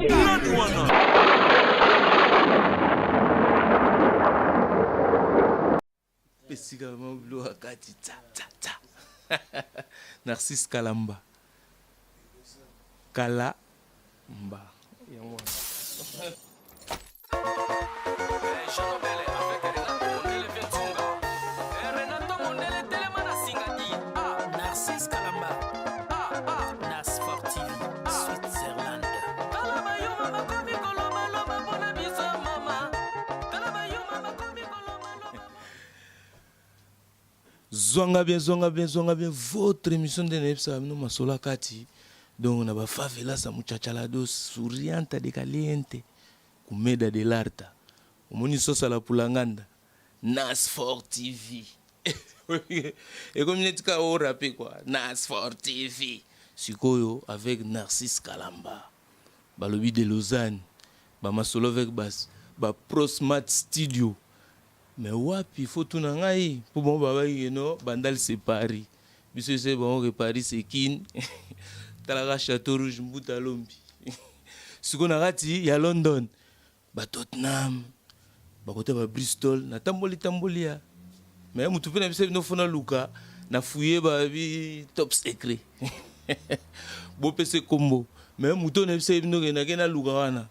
Nani wana? Esika vraiment biloko ya kati tsa tsa tsa. Narcisse Kalamba. Kala mba. Yango wana. Narcisse Kalamba, Nas Fort TV, Switzerland. Zwanga bien, zwanga bien, zwanga bien votre émission nde nayebisaka bino masolo ya kati donc na ba favelas ya muchachalados sourianta de caliente kumeda de l'arta omoni sosa la pulanganda Nas Fort TV ekomi neti kaka o rappe quoi Nas Fort TV sikoyo avec Narcisse Kalamba balobi de Lausanne ba masolo avec bas ba Prosmat Studio mais wapi faut tuna ngai po bango babaki ke no Bandal c'est Paris biso ese bango ke Paris c'est Kin talaka Chateau Rouge Mbuta Lombi sikoyo na kati ya London ba Tottenham ba kota ba Bristol na tamboli tamboli ya mais mutu pe na biso bino fona luka na fouiller ba bi top secret bo pese kombo mais mutu na biso bino ke na ke na luka wana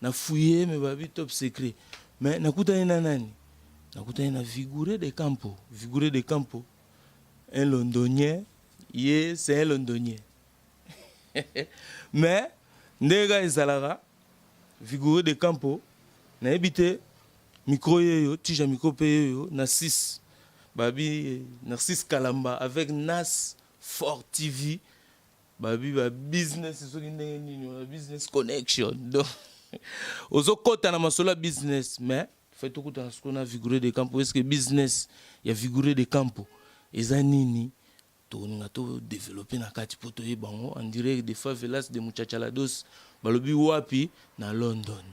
na fouiller mais ba bi top secret mais nakutani na nani nakutani na Vigoureux de Campo Vigoureux de Campo un londonien ye c'est un londonien mais ndenge kaka ezalaka Vigoureux de Campo nayebi te micro yeyo tige ya micro pe yeyo na 6 babi Narcisse Kalamba avec Nas Fort TV babi ba business soki ndenge nini ba business connection donc ozokota na masolo ya business mais fait tokutana sikoyo na Vigoureux de Campo est-ce que business ya Vigoureux de Campo eza nini Tokolinga to developper na kati po toyeba yango en direct de favelas de muchachalados balobi wapi na London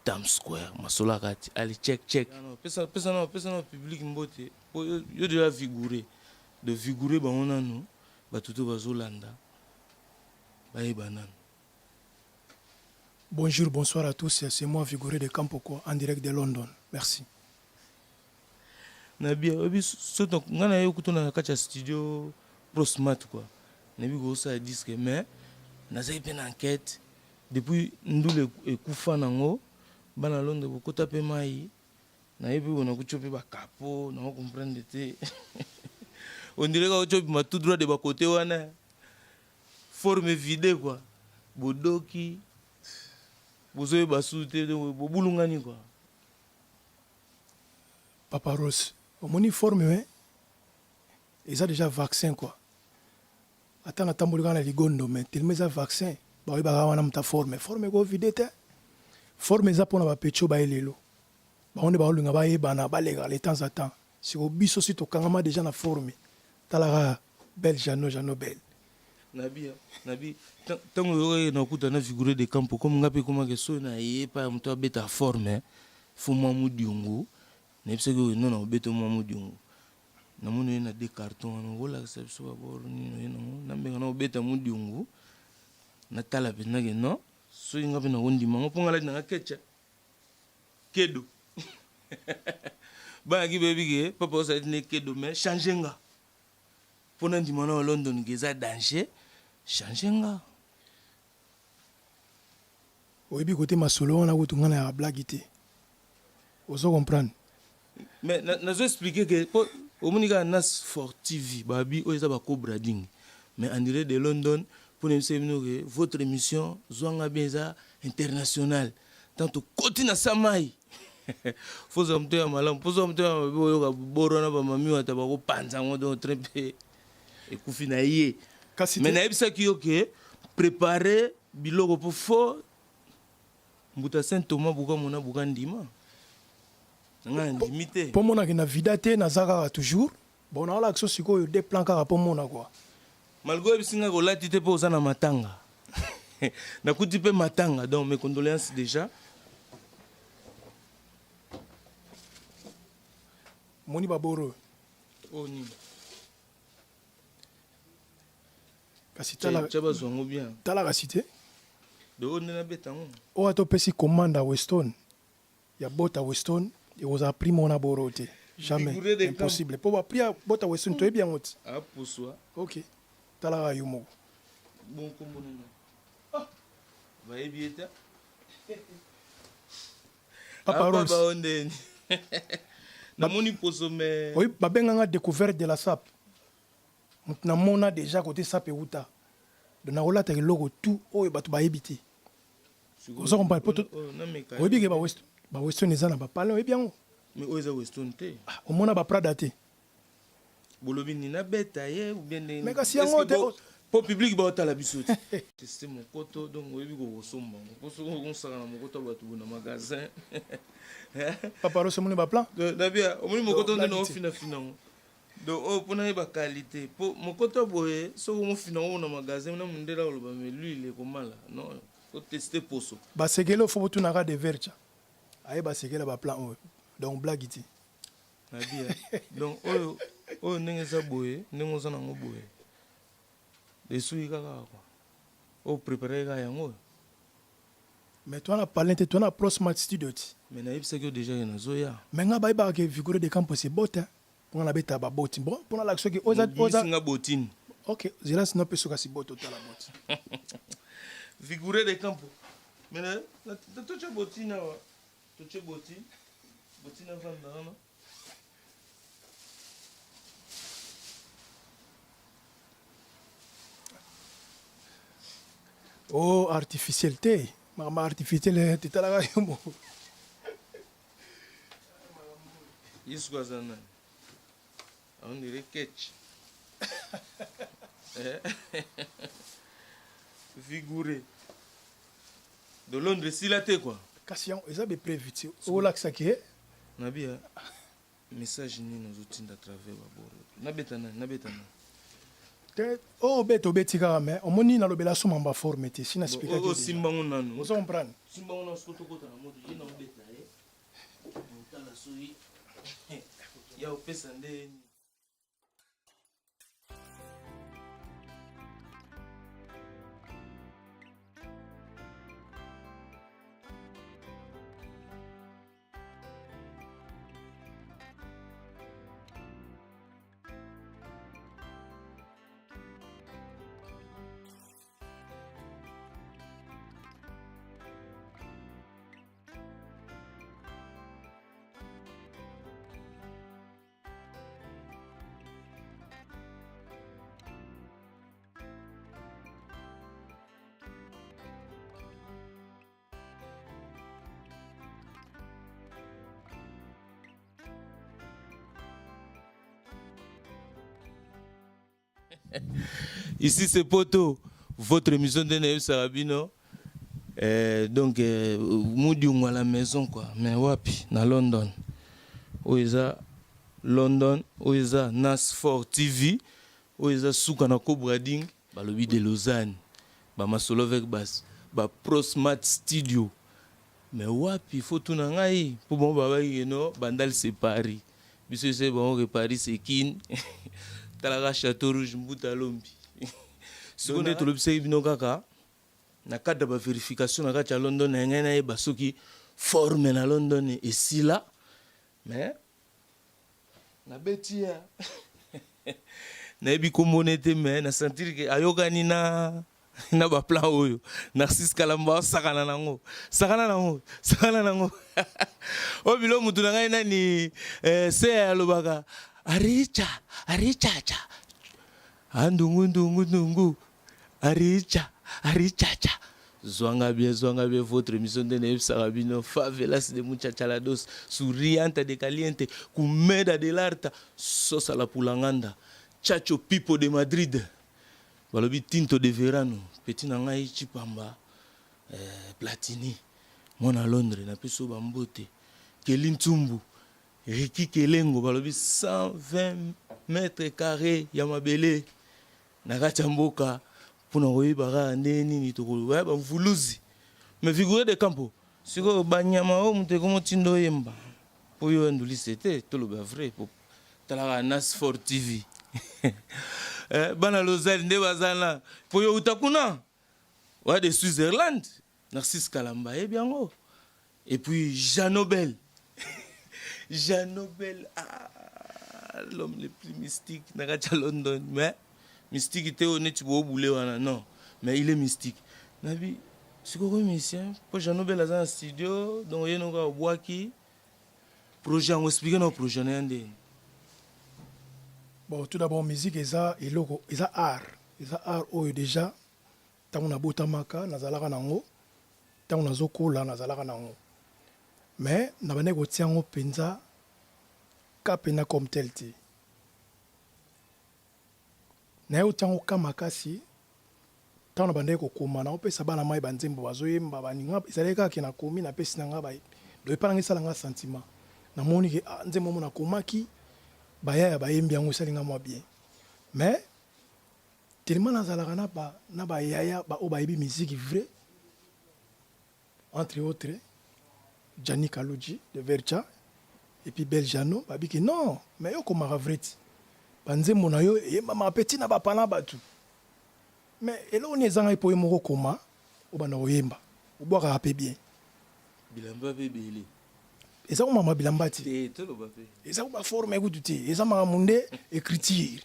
Times Square masolo ya kati allez check check. Pesa pesa na pesa na public mbote po yo, yo deja vigoureux de vigoureux bango nanu batu to bazolanda bayeba nanu. Bonjour, bonsoir à tous, c'est moi Vigoureux de Kampoko en direct de London. Merci. Na bien oyebi soki nga na ye kutu na kati ya studio pro smart quoi nayebi kosala disque mais nazali mpe na enquête depuis ndule ekufa nango bana Londres bokota mpe mai nayebi oyo nakuti mpe bakapo nango comprendre te on dirait kaka oti obima tout droit de bakote wana forme vide quoi bodoki bozoyeba su te bobulungani quoi. Papa Ross omoni forme mais eza dejà vaccin quoi ata na tamboli kaka na ligondo mais tellement eza vaccin bakoyeba kaka wana moto ya forme forme eko vide te forme eza pona ba petit oyo baye lelo bango nde baolinga bayebana baleka le temps à temps siko biso si tokangama dejà na forme tala kaka belle Jeannot Jeannot belle Nabi nabi tango oyokaki nakuta na vigoureux de campo comme nga pe ekomaki soki na ye epai ya moto abeta forme faut mwa mudiongo nayebisaki oyo non nakobeta mwa mudiongo namoni oye na deux carton wana okolakisa biso babor nini oye nango nameka nakobeta mudiongo natala mpenza ke non soki nga mpe nakondima yango mpo nga alati nanga kecha kedo bana ki bayebi ke papa osalaki ne kedo mais change nga Po na ndima nao London ke eza danger change nga. Oyebi kote masolo wana kutu nga nayaka blague te ozo comprendre. Mais nazo expliquer ke po omoni kaka nas for TV babi oyo eza ba co brading mais en direct de London po na yebisa bino ke votre emission zwa nga bien eza international tant tokoti na sa mayi Faut ozala moto ya malamu po soki moto ya mabe oyoka boro wana ba mami wata bako panza yango donc train pe ekufi na ye. Kasi Mais te nayebisaki yo ke prepare biloko po faux mbuta saint Thomas buka mona buka ndima. Na nga na ndimi te. Po mona ke na vida te naza kaka toujours bon naolakisa yo sikoyo deux plans kaka po mona quoi. Malgre oyebisi nga ke olati te po oza na matanga nakuti pe matanga donc mes condoleances dejà. Omoni ba boro oyo? Oyo nini? Kasi tala Tcha bazwa yango bien. Tala kasi te. Donc oyo nde nabeta yango. Oyo ata opesi commande ya Weston ya bota Weston ekozala prix moko na boro te. Jamais. Impossible. Po ba prix ya bota Weston toyebi yango ti. Apuswa. Ok. Tala kaka yo moko. Bon kombo nani? Ah. Bayebi ye te. Papa Rolls. Papa ndeni. Namoni poso mais. Oui, babenga nga découverte de la sape. Moto namona déjà côté sape euta. Donc nakolata eloko tout oyo bato bayebi te. Ozo comprendre poto. Oyebi ke ba West ba Weston eza na ba palais oyebi yango. Mais oyo eza Weston te. Ah, omona ba Prada te. Bolobi nini nabeta ye ou bien ndenge Mais kasi yango te po public baotala biso te. Teste mokoto donc oyebi kokosomba yango po soki okosaka na mokoto ya bato na magasin. Papa Rosso omoni ba plan? Nabia omoni mokoto nde na ofinafina yango. Donc oyo po nayeba qualite po mokoto boye soki omofina yango na magasin na mundele akoloba mais lui il est komala non faut tester poso. Basekele faut botunaka de vercha ayeba sekele ba plan oyo donc blague te. Nabia donc oyo oyo ndenge eza boye ndenge oza nango boye esuki kaka quoi oyo prepare kaka yango oyo. Mais toi na palin te toi na pro smart studio ti. Mais nayebisaki yo dejà ke nazoya. Mais nga bayebaka ke vigoureux de campos ebote hein. Nga nabeta ba boti bon pona lakisa soki oza oza nga botine. Ok, zela sinon pe soka si boto tala boti. Vigoureux de campo. Mais na na tocha botine awa. Toche botine. Botine avanda wana. Oh artificiel te. Makambo artificiel te talaka yo moko. Ye sikoyo aza nani? On dirait ketch. Eh? Vigoureux. De Londres esila te quoi. Kasi yango eza be prévu ti olakisa ke Nabia message nini ozotinda à travers baboro. Nabeta nani? Nabeta nani? Te oyo obeta obeti kaka mais omoni nalobela so mamba forme te si na expliquaki osimba ngo nanu. Ozo comprendre? Simba ngo nanu sikoyo tokota na moto ye na obeta ye. Otala soki ya opesa nde nini. Ici c'est Poto, votre émission de nayebisaka bino. Eh, donc eh, Mudiungu à la maison quoi. Mais wapi na London. Oyo eza London, oyo eza Nas 4 TV, oyo eza suka na Cobra Ding, balobi de Lausanne. Ba masolo avec bas ba Pro Smart Studio. Mais wapi faut tuna ngai po bango babaki ke no Bandal c'est Paris. Biso ese bango ke Paris c'est Kin. Talaka Chateau Rouge Mbuta Lombi. Sikoyo nde tolobisaki bino kaka na cadre ya ba verification na kati ya London na ngai nayeba soki forme na London esila mais nabeti ya nayebi kombo ne te mais na sentir ke ayokani na na ba plan oyo Narcisse Kalamba osakana nango sakana nango sakana nango oyo bilo mutu na ngai nani eh, se alobaka aricha arichacha andungu ndungu ndungu aricha arichacha zwanga bien zwanga bien votre émission nde nayebisaka bino favelas de muchachalados souriante de caliente kumeda de l'arta sosa la pulanganda chacho pipo de Madrid Balobi tinto de verano petit na ngai Tshipamba eh, Platini mwana Londres napesi yo ba mbote Kelly Ntsumbu Ricky Kelengo balobi 120 mètres carres ya mabele na kati ya mboka mpona koyeba kaka ndenge nini tokoloba ba mvuluzi mais figure de campo sikoyo banyama oyo moto ekomotinda oyemba mpo yo ndulise te toloba vrai po Talaka Nas 4 TV. Eh, bana Lausanne nde baza na po yo uta kuna. Wa de Switzerland. Narcisse Kalamba ayebi yango. Et puis Janobel. Janobel, ah, l'homme le plus mystique na kati ya London. Mais mystique te oyo neti boobule wana non. Mais il est mystique. Nabi sikoyo musicien mpo Janobel aza na studio donc ye noka obwaki projet yango explique na projet na ya ndeni. Bon, tout d'abord musique eza eloko eza art, eza art oyo déjà Tango nabotamaka nazalaka nango, tango nazokola nazalaka nango mais nabandaki kotia yango penza cas pena comme tel te. Naye kotia yango cas makasi tango nabandaki kokoma naopesa bana mayi ba nzembo bazoyemba baninga ezalaki kaka ke nakomi napesi na nga ba donc epai na nga esala nga sentiment namoni ke ah nzembo moko nakomaki ba yaya bayembi yango esali nga mua bien mais Tellement nazalaka na ba na ba yaya ba oyo bayebi musique vrai entre autres Gianni Kaludji de Vercha et puis Bel Jeannot babi ke non mais yo okomaka vrai ti ba nzembo na yo eyembamaka pe ti na ba pana batu mais eloko nini ezangaki po yo moko okoma obanda koyemba obwakaka pe bien. Bilamba pe ebele. Eza ko makambo ya bilamba te. Te toloba pe. Eza ko ba forme kutu te eza makambo nde ecriture.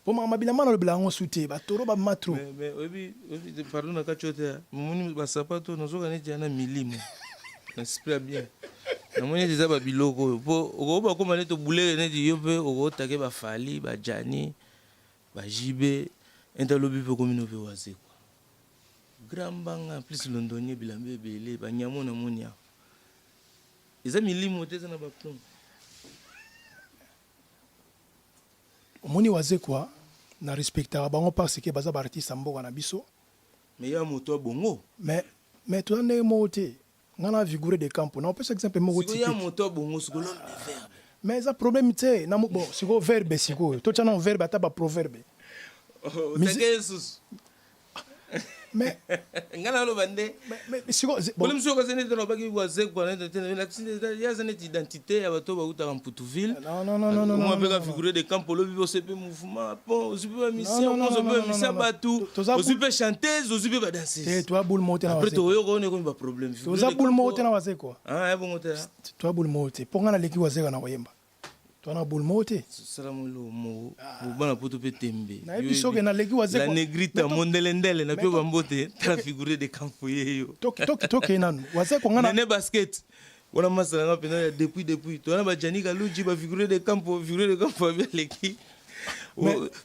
Po makambo ya bilamba nalobela yango su te ba taureau ba bima trop. Mais mais oyebi oyebi pardon na kati yo te omoni ba sapato nazoka neti ya na milimo na esprit ya bien namoni neti eza ba biloko oyo po okoki bakoma neti obuleke neti yo mpe okotake ba Fally ba Djani ba JB ente alobi mpe okomi no mpe wazekwa grand mbanga en plus londonien bilamba ebele ba nyama oyo namoni awa eza milimo te eza na ba plomb. Omoni wazekwa na respectaka bango parce que baza ba artistes ya mboka na biso. Mais ya moto ya bongo. Mais mais toza ndenge moko te. Nga na vigoureux de campo nako pesa exemple moko Sikoyo ya moto ya bongo sikoyo l'homme de verbe. Mais eza problème te na bon sikoyo verbe sikoyo totia nanu verbe ata ba proverbe. Otake ye susu. Mais nga naloba nde boni mosusu okazi neti nalobaki wazekwa ye aza neti identité ya bato bautaka mputuville omwa mpe ka figure de camp olobi ose mpe mouvement bon ozwi mpe bamisien ozwi mpe bamisien bato ozwi mpe chanteuse ozwi mpe badanseuse toza boule moko te après tokoyoka wana ekomi baproblème toza boule moko te na wazekwa bongo te toza boule moko te mpo nga naleki wazekwa na koyemba Toza na boule moko te. Sala mo eloko moko. Bana poto pe tembe. Nayebi soki naleki wazekwa. La negrita mondele ndele na pe bambote tala figure de campo yeyo. Toke toke toke nanu. Wazekwa nga na. Nene basket. Wana masala nga pena ya depuis depuis. Toza na ba Gianni Kaluji ba figure de campo, figure de campo abi aleki.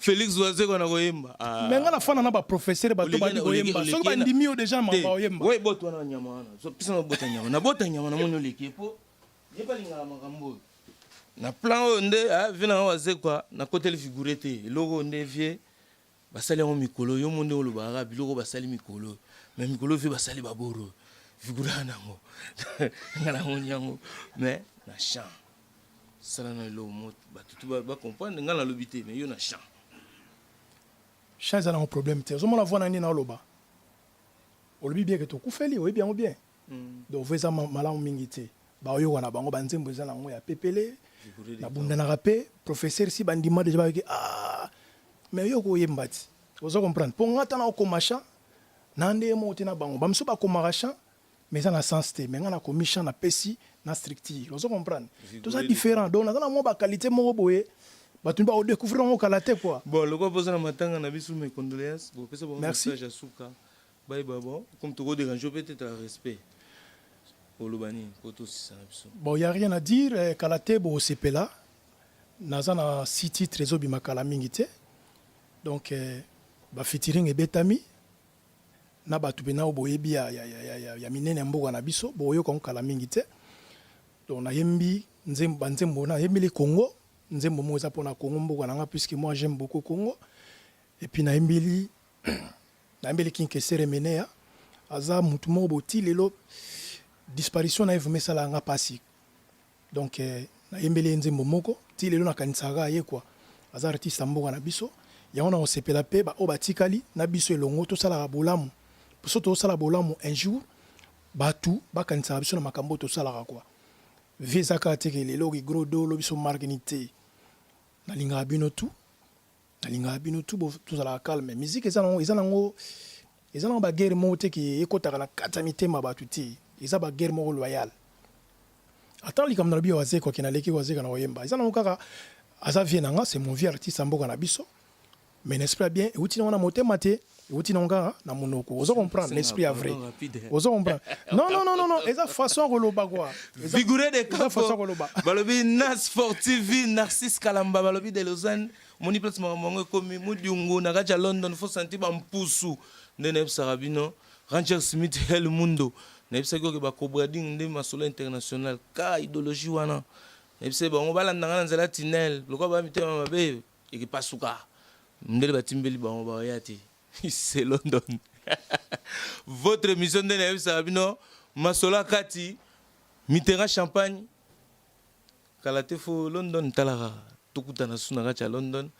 Felix Wazekwa na koyemba. Ah. Mais nga na fana na ba professeur bato bandi koyemba. Soki bandimi yo dejà mamba oyemba. Oui, boto wana nyama wana. Pesa na bota nyama. Na bota nyama na moni oleki po Ye pe alingaka makambo oyo. Na plan oyo nde ah, vie na nga wazekwa nakoteli figure te eloko oyo nde vie basali yango mikolo yo mo nde olobaka kaka biloko basali mikolo oyo mais mikolo vie basali baboro oyo figure wana yango nga namoni yango mais na champ sala na eloko mo bato tu bacomprendre nga nalobi te mais yo na champ champ eza nango problème te ozomona voi na nini naoloba olobi bien ke tokufeli oyebi yango bien Donc voix eza malamu mingi te. Baoyoka na bango ba nzembo eza nango ya pepele. Nabundanaka pe professeur si bandima dejà bayoki ah mais yo okoyemba ti. Ozo comprendre? Po nga ata nakokoma chant na ndenge moko te na bango. Ba misusu bakomaka chant mais eza na sens te. Mais nga nakomi chant napesi na structure. Ozo comprendre? Toza different donc naza na mwa ba qualite moko boye batu bako decouvrir yango kala te quoi. Bon lokola pe oza na matanga na biso mes condoleances, bopesa bango message ya suka. Bayeba bon comme toko derange yo pe te ta respect oloba nini po tosisa na biso. Bon ya rien à dire kala te bokosepela naza na six titres ezobima kala mingi te donc ba featuring ebetami na batu pena oyo boyebi ya, ya, ya, ya, ya minene ya mboka na biso bokoyoka yango kala mingi te donc nayembi nzembo ba nzembo nayembeli Congo nzembo moko eza pona Congo mboka na nga puisque moi j'aime beaucoup Congo et puis nayembeli Nayembeli King Kester Emeneya aza mutu moko boye ti lelo disparition naye vraiment esalaka nga pasi donc nayembeli ye nzembo moko ti lelo nakanisaka kaka ye quoi aza artiste ya mboka na biso yango nakosepela pe ba oyo batikali na biso elongo tosalaka bolamu po soki tozosala bolamu un jour batu bakanisaka biso na makambo oyo tosalaka quoi vie eza kaka te ke lelo rigro do lobi so marque nini te nalingaka bino tout. Nalingaka bino tout bo tozalaka calme musique eza nango eza nango Eza nango ba guerre moko te ke ekotaka na kati ya mitema ya batu te. Eza ba guerre moko loyale. Ata likambo nalobi ya Wazekwa ke naleki Wazekwa na koyemba, eza nango kaka aza vieux na nga, c'est mon vieux artiste ya mboka na biso. Mais na esprit ya bien, ewuti nango na motema te, ewuti nango kaka na monoko. Ozo comprendre? Na esprit ya vrai. Ozo comprendre? Non, non, non, non, non, eza façon ya koloba quoi. Eza, Vigoureux de eza façon ya Campo koloba. balobi Nas for TV Narcisse Kalamba balobi de Lausanne omoni place makambo yango ekomi mudiungu na kati ya London faut sentir ba mpusu nde nayebisaka bino Ranger Smith El Mundo nayebisaki oke ba Cobrading nde masolo international ka idéologie wana nayebisaki bango balanda nga na nzela tunnel lokola ba mitema mabe ekipasuka ndele batimbeli bango baoya te. C'est London. Votre émission nde nayebisaka bino masolo ya kati Mitterrand Champagne kala te fo London talaka tokutana su na kati ya London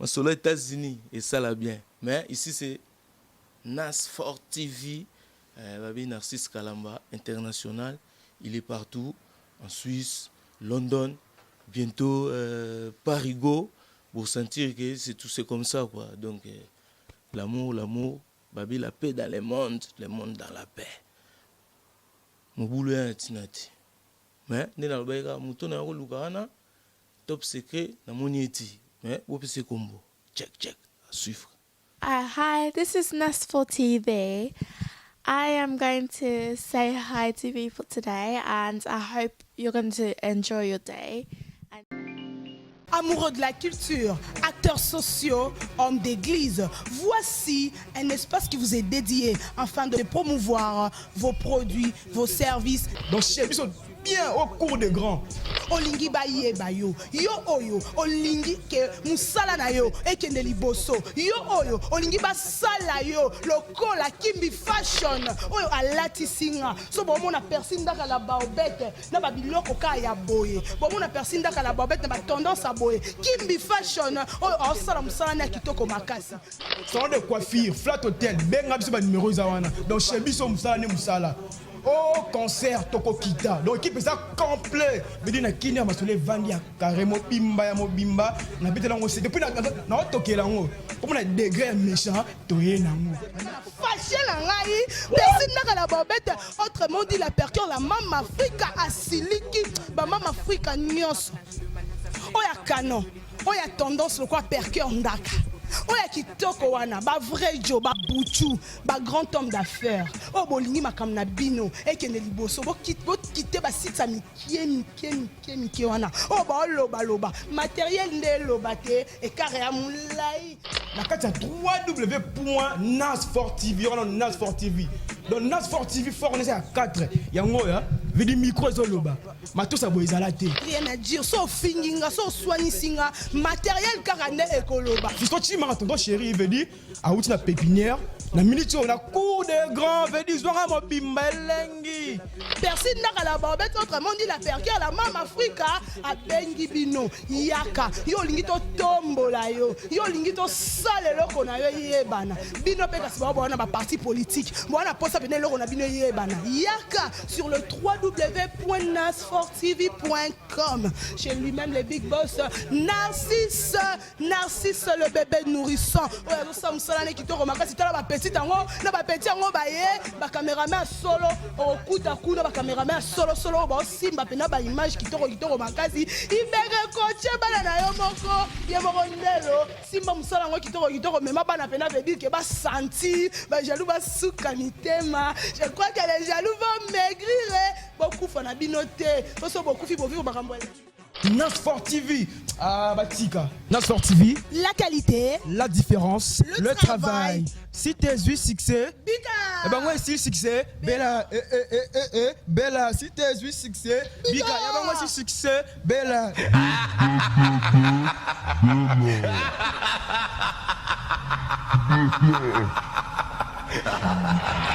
masolo ya États-Unis esala bien mais ici c'est Nas Fort TV euh, babi Narcisse Kalamba international il est partout en Suisse London bientôt euh, Parigo pour sentir que c'est tout c'est comme ça quoi donc euh, l'amour l'amour babi la paix dans le monde le monde dans la paix mobulu ya ntina te mais nde nalobaki kaka moto na yo koluka wana top secret namoni eti mais bopesa kombo check check à suivre. Hi, this is Nasfor TV. I am going to say hi to people today, and I hope you're going to enjoy your day. Amoureux de la culture, acteurs sociaux, hommes d'église, voici un espace qui vous est dédié afin de promouvoir vos produits, vos services. Donc chez biso bien au cours de grand. Olingi bayeba yo, yo oyo olingi ke mosala na yo ekende liboso, yo oyo olingi basala yo lokola Kimbi Fashion oyo alatisi nga. So bomona Percy Ndaka la baobete na ba biloko kaka ya boye, bomona Percy Ndaka la baobete na ba tendance ya boye. Kimbi Fashion oyo aosala mosala na ya kitoko makasi. Salon de coiffure Flat Hotel benga biso ba numero eza wana donc chez biso musala nde musala oh concert tokokita donc équipe eza complet bedi na kini ya masolo evandi ya carré mobimba ya mobimba na betela yango depuis naotokela yango komona degré ya méchant toye nango Fashe na ngai Percy Ndaka la bobete, autrement dit la percure la mama Afrika asiliki ba mama Afrika nyonso oyo ya canon oyo ya tendance lokola percure Ndaka oyo ya kitoko wana ba vrai jo ba buchu ba grand homme d'affaires oyo bolingi makambo na bino ekende liboso bokite ba sites ya mike mike mike mike wana oyo baolobaloba materiel nde eloba te ekare ya molai. Na kati ya www.nasfortv wana Nasfort TV donc Nasfort TV fort wana eza ya 4 yango oyo vidi micro ezoloba matosa boye ezala te. Rien à dire, so ofingi nga, so oswanisi nga, materiel kaka nde ekoloba. Fiston Chimanga tonton chéri veut dire awuti na pépinière na minute oyo na cour de grand veut dire zwanga mobimba elengi. Percy Ndaka la bobette, autrement dit la percure la mama Afrika abengi bino yaka yo olingi totombola yo, yo olingi tosala eloko na yo eyebana bino mpe kasi bao bawana ba parti politique bawana posa pene eloko na bino eyebana yaka sur le www.nasfortv.com chez lui-même le big boss Narcisse Narcisse le bébé nourrisson oyo azosala mosala ne kitoko makasi tala bapetit yango na bapetit yango baye bacameraman ya solo okokuta kuna bacameraman ya solosolo oyo baosimba mpena baimage kitoko kitoko makasi ibeke kotie bana na yo moko ye moko ndelo simba mosala yango kitoko kitoko mema bana mpena veut dire ke basentir bajaloux basuka mitema. Je crois que les jaloux vont maigrir. Bokufa na bino te po so bokufi bovivre makambo ya Nasfort TV ah batika Nasfort TV la qualité, la différence, le travail. travail. Si t'es eu succès, Bika eh ben moi si succès, Bella, eh eh eh eh eh, Bella, si t'es eu succès, Bika, eh ben moi si succès, Bella. Bella.